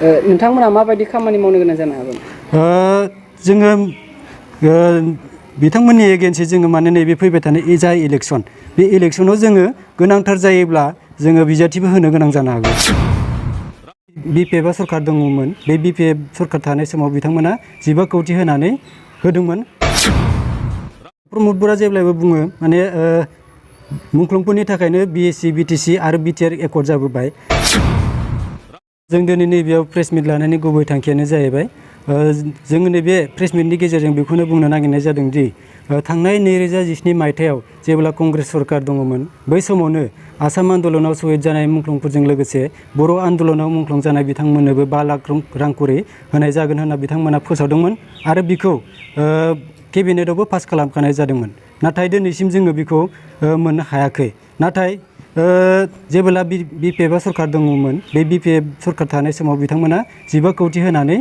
नोंथांमोना माबायदि खामानि मावनो गोनां जानो हागोन? जोङो बिथांमोननि एगेन्सै जोङो माने नैबे फैबाय थानाय जा इलेक्सन बे इलेक्सनाव जोङो गोनांथार जायोब्ला जोङो बिजाथिबो होनो गोनां जानो हागौ। बिपिएफआ सरकार दङमोन, बे बिपिएफ सरकार थानाय समाव बिथांमोना 15 कौटि होनानै होदोंमोन। प्रमद बर'आ जेब्लायबो बुङो माने मुंख्लंफोरनि थाखायनो बिएसि बिटिसि आरो बिटिआर एकर्ड जाबोबाय। जों दिनै नैबेयाव प्रेस मिट लानायनि गुबै थांखियानो जाहैबाय जोङो नैबे प्रेस मिटनि गेजेरजों बेखौनो बुंनो नागिरनाय जादों दि थांनाय 2017 मायथाइयाव जेब्ला कंग्रेस सरकार दङमोन बै समावनो आसाम आन्दलनाव शहीद जानाय मुंख्लंफोरजों लोगोसे बर' आन्दलनाव मुंख्लं जानाय बिथांमोननोबो 5 लाख रां करि होनाय जागोन होनना बिथांमोना फोसावदोंमोन आरो बिखौ केबिनेटआवबो पास खालामखानाय जादोंमोन। नाथाय दिनैसिम जोङो बिखौ मोननो हायाखै। नाथाय जेब्ला बिपिएफआ सरकार दङमोन बे बिपिएफ सरकार थानाय समाव बिथांमोना 15 कौटि होनानै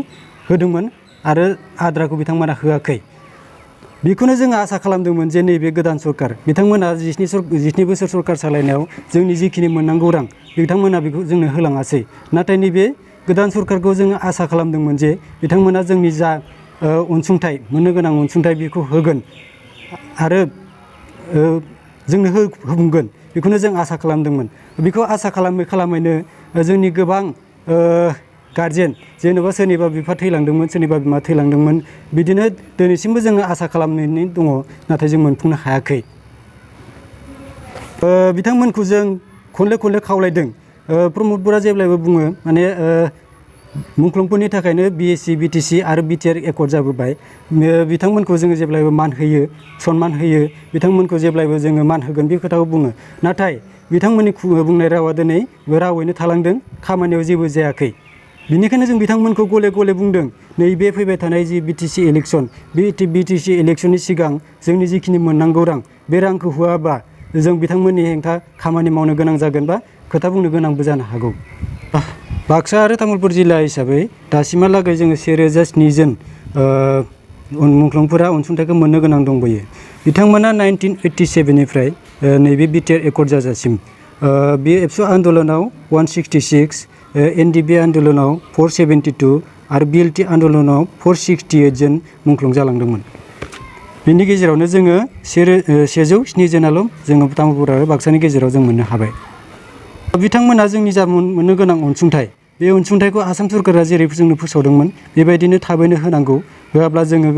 होदोंमोन आरो आद्राखौ बिथांमोना होआखै। बेखौनो जोङो आसा खालामदोंमोन जे नैबे गोदान सरकार बिथांमोना 17 बोसोर सरकार सालायनायाव जोंनि जिखिनि मोननांगौ रां बिथांमोना बेखौ जोंनो होलाङासै। नाथाय नैबे गोदान सरकारखौ जोङो आसा खालामदोंमोन जे बिथांमोना जोंनि जा अनसुंथाइ मोननो गोनां अनसुंथाइ बेखौ होगोन आरो जोंनो होफुंगोन बेखौनो जों आसा खालामदोंमोन। बेखौ आसा खालामैनो जोंनि गोबां गारजेन जेनेबा सोरनिबा बिफा थैलांदोंमोन, सोरनिबा बिमा थैलांदोंमोन, बिदिनो दिनैसिमबो जोङो आसा खालामनानै दङ नाथाय जों मोनफुंनो हायाखै। बिथांमोनखौ जों खनले खावलायदों। प्रमद बर'आ जेब्लायबो बुङो माने मुंख्लंफोरनि थाखायनो बिएसि बिटिसि आरो बिटिआर एकर्ड जाबोबाय। बिथांमोनखौ जोङो जेब्लायबो मान होयो, सनमान होयो, बिथांमोनखौ जेब्लायबो जोङो मान होगोन बे खोथाखौ बुङो। नाथाय बिथांमोननि बुंनाय रावा दिनै रावैनो थालांदों, खामानियाव जेबो जायाखै। बिनिखायनो जों बिथांमोनखौ गले बुंदों नैबे फैबाय थानाय जि बिटिसि इलेक्सन बे बिटिसि इलेक्सननि सिगां जोंनि जिखिनि मोननांगौ रां बे रांखौ होआबा जों बिथांमोननि हेंथा खामानि मावनो गोनां जागोन बा खोथा बुंनो गोनांबो जानो हागौ। बाक्सा आरो तामुलपुर जिल्ला हिसाबै दासिमहालागै जोङो 1007 जन मुंख्लंफोरा अनसुंथाइखौ मोननो गोनां दंबोयो। बिथांमोना 1987 निफ्राय नैबे बिटिआर एकर्ड जाजासिम बे एबसु आन्दलनाव 166, एनडिबि आन्दलनाव 472 आरो बिएलटि आन्दलनाव 468 जन मुंख्लं जालांदोंमोन। बिनि गेजेरावनो जोङो 107 जनाल' जोङो तामुलपुर आरो बाक्सानि गेजेराव जों मोननो हाबाय। बिथांमोना जोंनि जा मोननो गोनां अनसुंथाइ बे अनसुंथाइखौ आसाम सरकारा जेरै जोंनो फोसावदोंमोन बेबायदिनो थाबैनो होनांगौ। होआब्ला जोङो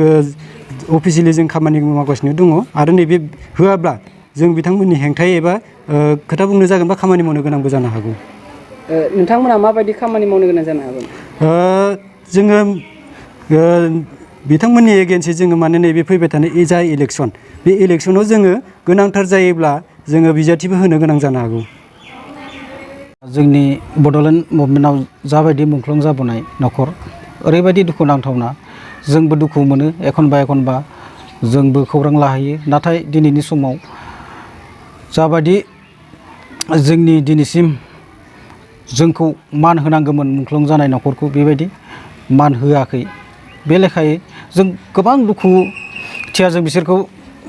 अफिसियेलि जों खामानि मावगासिनो दङ आरो नैबे होआब्ला जों बिथांमोननि हेंथायै एबा खोथा बुंनो जागोन बा खामानि मावनो गोनांबो जानो हागौ। नोंथांमोना माबायदि खामानि मावनो गोनां जानो हागोन? जोङो बिथांमोननि एगेन्सै जोङो माने नैबे फैबाय थानाय जा इलेक्सन बे इलेक्सनाव जोङो गोनांथार जायोब्ला जोङो बिजाथिबो होनो गोनां जानो हागौ। जोंनि बड'लेण्ड मुभमेन्टआव जाबायदि मुंख्लं जाबोनाय न'खर ओरैबायदि दुखु नांथावना, जोंबो दुखु मोनो एखनबा जोंबो खौरां लाहैयो। नाथाय दिनैनि समाव जाबायदि जोंनि दिनैसिम जोंखौ मान होनांगौमोन मुंख्लं जानाय न'खरखौ बेबायदि मान होआखै। बे लेखायै जों गोबां दुखुथिया जों बिसोरखौ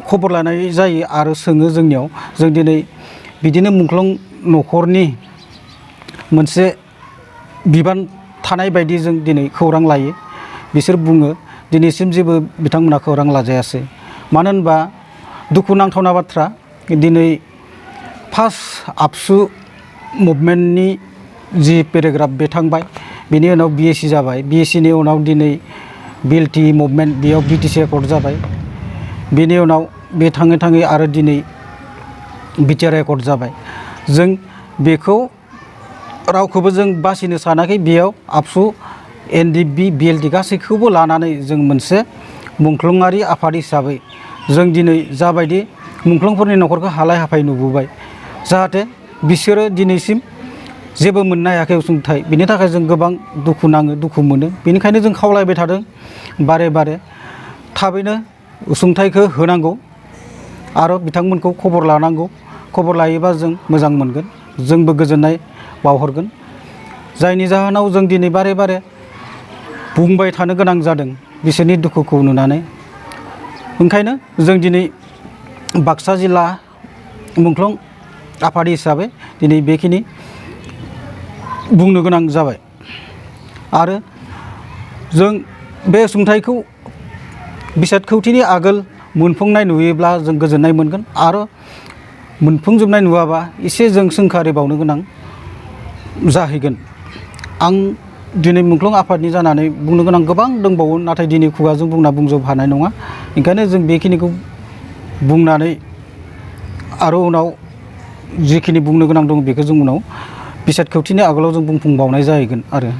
खबर लानाय जायो आरो सोङो जोंनियाव। जों दिनै बिदिनो मुंख्लं न'खरनि मोनसे बिबान थानाय बायदि जों दिनै खौरां लायो। बिसोर बुङो दिनैसिम जेबो बिथांमोना खौरां लाजायासै। मानो होनबा दुखु नांथावना बाथ्रा, दिनै फार्स्ट आबसु मुभमेन्टनि जि पेराग्राफ बे थांबाय, बेनि उनाव बिएसि जाबाय, बिएसिनि उनाव दिनै बिएलटि मुभमेन्ट बेयाव बिटिसि एकर्ड जाबाय, बेनि उनाव बे थाङै आरो दिनै बिटिआर एकर्ड जाबाय। जों बेखौ रावखौबो जों बासिनो सानाखै। बेयाव आबसु एनडिबि बिएलटि गासैखौबो लानानै जों मोनसे मुंख्लंआरि आफाद हिसाबै जों दिनै जाबायदि मुंख्लंफोरनि न'खरखौ हालाय हाफाय नुबोबाय, जाहाथे बिसोरो दिनैसिम जेबो मोननो हायाखै अनसुंथाइ। बिनि थाखाय जों गोबां दुखु नाङो, दुखु मोनो। बेनिखायनो जों खावलायबाय थादों बारे थाबैनो अनसुंथाइखौ होनांगौ आरो बिथांमोनखौ खबर लानांगौ। खबर लायोबा जों मोजां मोनगोन, जोंबो गोजोननाय बावहरगोन। जायनि जाहोनाव जों दिनै बारे बुंबाय थानो गोनां जादों बिसोरनि दुखुखौ नुनानै। ओंखायनो जों दिनै बाक्सा जिल्ला मुंख्लं आफाद हिसाबै दिनै बेखिनि बुंनो गोनां जाबाय। आरो जों बे सुंथाइखौ बिसाद खौथिनि आगोल मोनफुंनाय नुयोब्ला जों गोजोननाय मोनगोन आरो मोनफुंजोबनाय नुवाबा एसे जों सोंखारिबावनो गोनां जाहैगोन। आं दिनै मुंख्लं आफादनि जानानै बुंनो गोनां गोबां दंबावो, नाथाय दिनै खुगाजों बुंना बुंजोब हानाय नङा। ओंखायनो जों बेखिनिखौ बुंनानै आरो उनाव जिखिनि बुंनो गोनां दं बेखौ जों उनाव बिसाद खौथिनि आगोलाव जों बुंफुंबावनाय जाहैगोन आरो